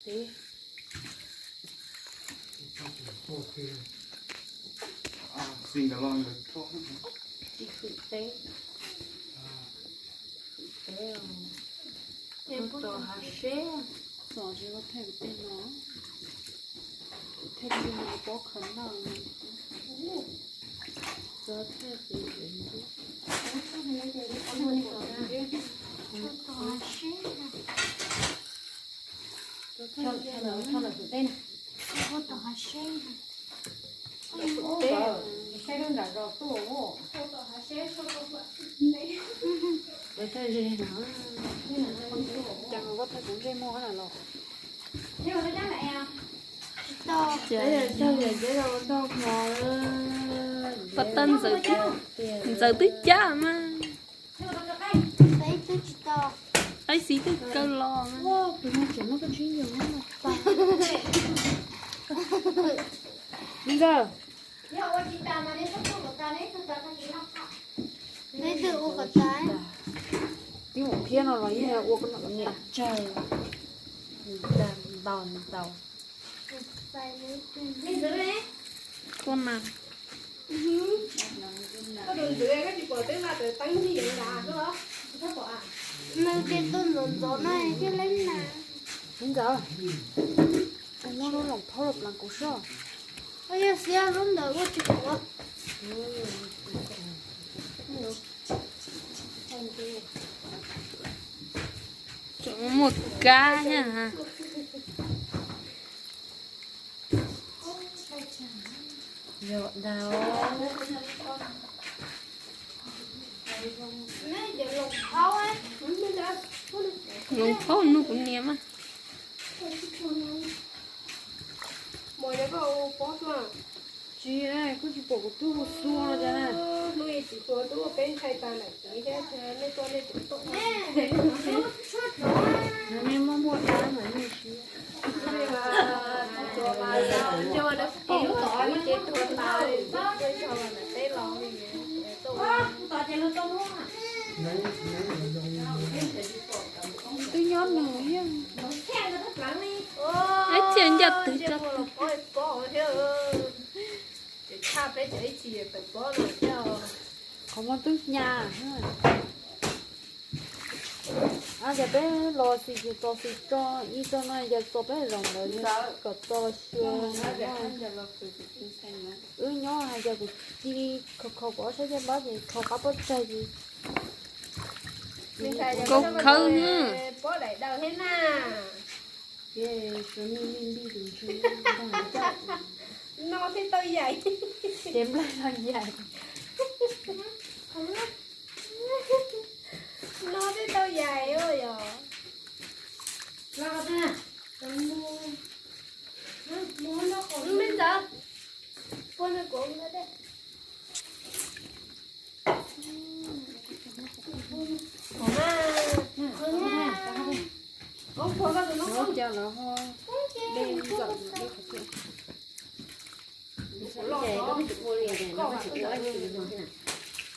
Tsis hwm teb. Hwm teb, tos hav seb. Txom tsis muaj thaj tej no, thaj tej no pob khaws noj. Txog thaj ces tos hav seb. Tos hav seb. Saib lub nram zos tuaj. Cas kuv thaj kuv ntsej muag na los. Pab tab ntxawm, ntxawm twb cab mas. Qaib xis twb kaw los. Ntxawm. Neb twb ua kom tas. Tib mus phiab no los yeej ua kom niam tsawg. Ntaus ntaus. Tuaj mas. Nws ces tuaj ntxov ntxov no thiaj leej na. Ntxawm, muab lub loos phaub los pleev kuv soj. Yog xiab lub ntawd ua tsis qhuav. Tseem muaj kab thiab. Loos phaub nug kuv niam mas. Tsis, koj tsis pom kuv twb hu xua no cas na. Nej muaj muaj dab mas nej siab. Twb nyob nws thiab. Ib txhia ncaj twg tso. Qhov muag twb hnyav. Ces peb los xis ces txo xis tso ib tso no ces txo peb zaum ntawd kom txo xyuas. Wb nyob hais tias kuv cia li kho kho kuv ob sab caj npab ces kho qab pob tsaig ces kaus khawb. Ces nplaig no yaim. No twb tau yaim yog. Me ntxawm, pua no kuv.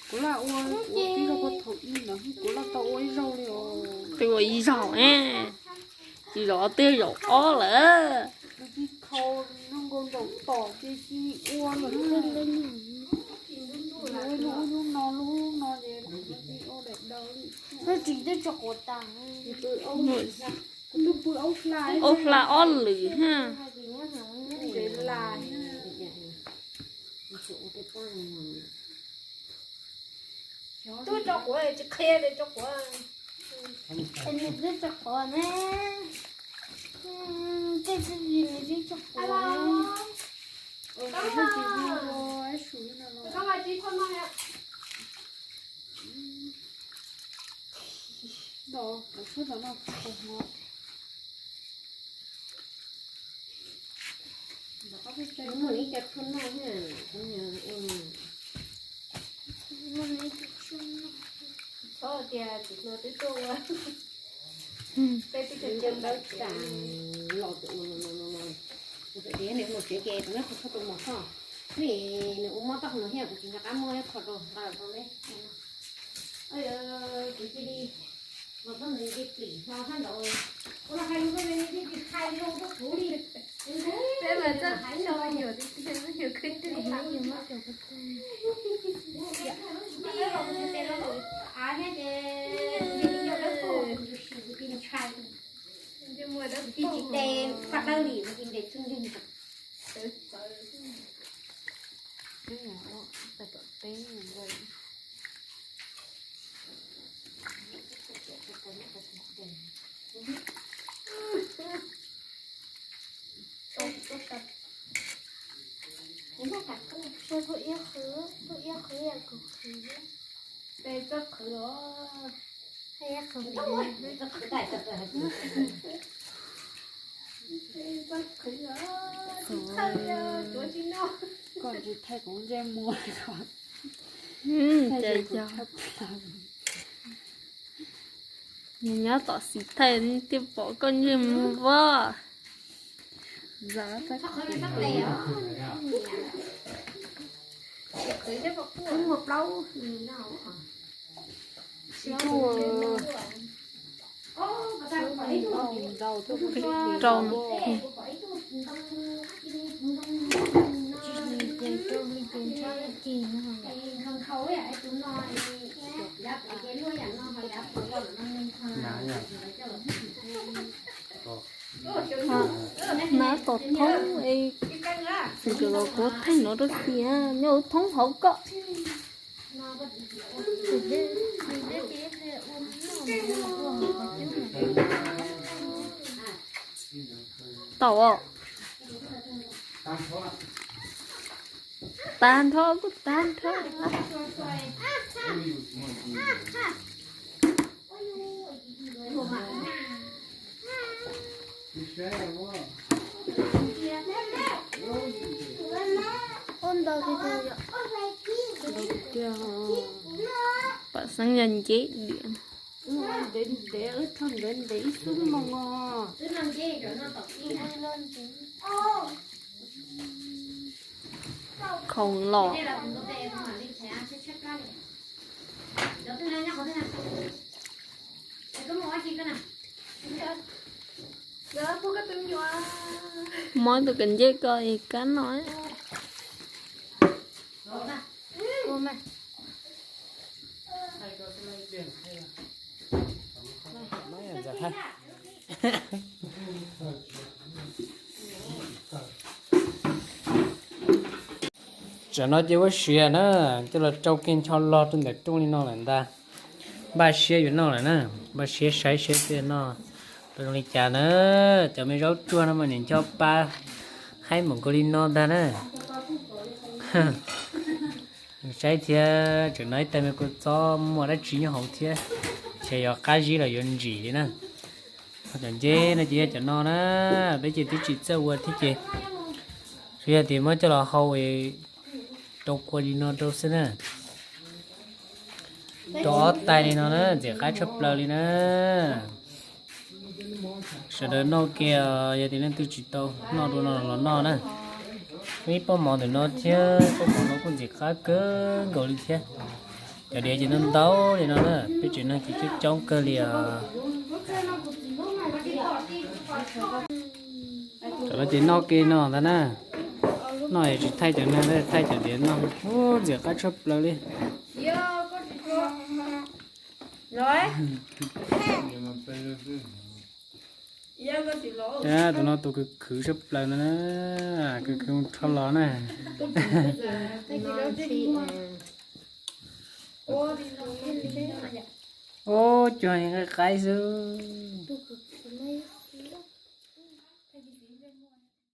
Kuv laj ua ua tib rau puag thaum ub ntawd kuv laj tau ua ib zaug li os. Twb ua ib zaug, ib zaug twb zaum ob lawm. Kuv cia li khau zoo nkaus nraum tom ces cia li ua lawm. Ua lub ub lub no lub ub no ces cia li ua daim daw li. Twb tsis twb tsis quav tas. Kuv twb pw aub hla. Aub hla ob lwm ha. Tub tso quav tsis qhia li tso quav. Nws twb tso quav ne. Tej txiv nws twb tso quav. Ntau, kuv tshuab tom no tsis tau hmo. Muaj ib co tshuaj noj thiab, kuv nyiam ua. Txhob tias tsis no twb tuaj ua. Peb twb tsis ua ntawd tsam los tus ua no no no no. Kuv txawm tias nws mus tsev ces tus nyob qhov tshuaj tus mos txoj. Vim nws ua mob txoj hauv no thiab kuv tsis nco qab muab ib qho rau nqa rau neb. Kuv cia li los txog ntawd ces plim hlo sab nraud. Kuv los hais lus rau nws, nws cia li tsis hais li rau kuv. Koj tsis thaij kuv ntsej muag. Ces yog nyob tom xis thaij thiaj pom koj ntsej muag vaj. Rau no. Hnav tom thoob es, xim kaum los kuv thaij no rau xim nyob thoob hauv koj. Tau. Tag nrho kuj tag nrho. Pam xeeb yog nceb diam. Ntev ntev, wb rho ntev ntev ib xub moos os. Khoom los. Muab tus kawm ncej ko es kab no. Tsam no ces ua siav na, coj los rau kiag ncho log rau ntawm rooj li no lawm ntag. Npaj siab yuav noj lawm na, npaj siab saib seb tej no rau zoo li cas na. Cov me zaub tsuag no mas niam ncho pa haib mus nkaus li no ntag na. Saib thiab, tseem no ib tag me kua txob muaj dab tsi nyob hauv thiab, ces yuav qab zib los yuav ntsim li na. Ho cov nceb no ces yog cov no na, peb ces twb tsis txawj ua thiab ces, tsuas yog tias muab coj los hau rau kua li no rau xwb na. Rau ob tais li no na, ntxim qab tshaj plaws li na. Sawv daws noj kiag, yog tias leej twg tsis tau noj dua no los noj na. Muaj ib pob mov ntawm no thiab, pob mov no kuj ntxim qab kawg nkaus li thiab. Cov diav ces ntau ntau li no na, peb tsev neeg ces coob coob kawg li os. Cov no ces noj ke no ntag na. Noj es tsis thaij cov neeg, thaij cov diav no. Ub, ntxim qab tshaj plaws li. Tus no tus khwv khwv tshaj plaws no na, khwv khwv rho los na. Ub, cuag nqaij qaib xwb.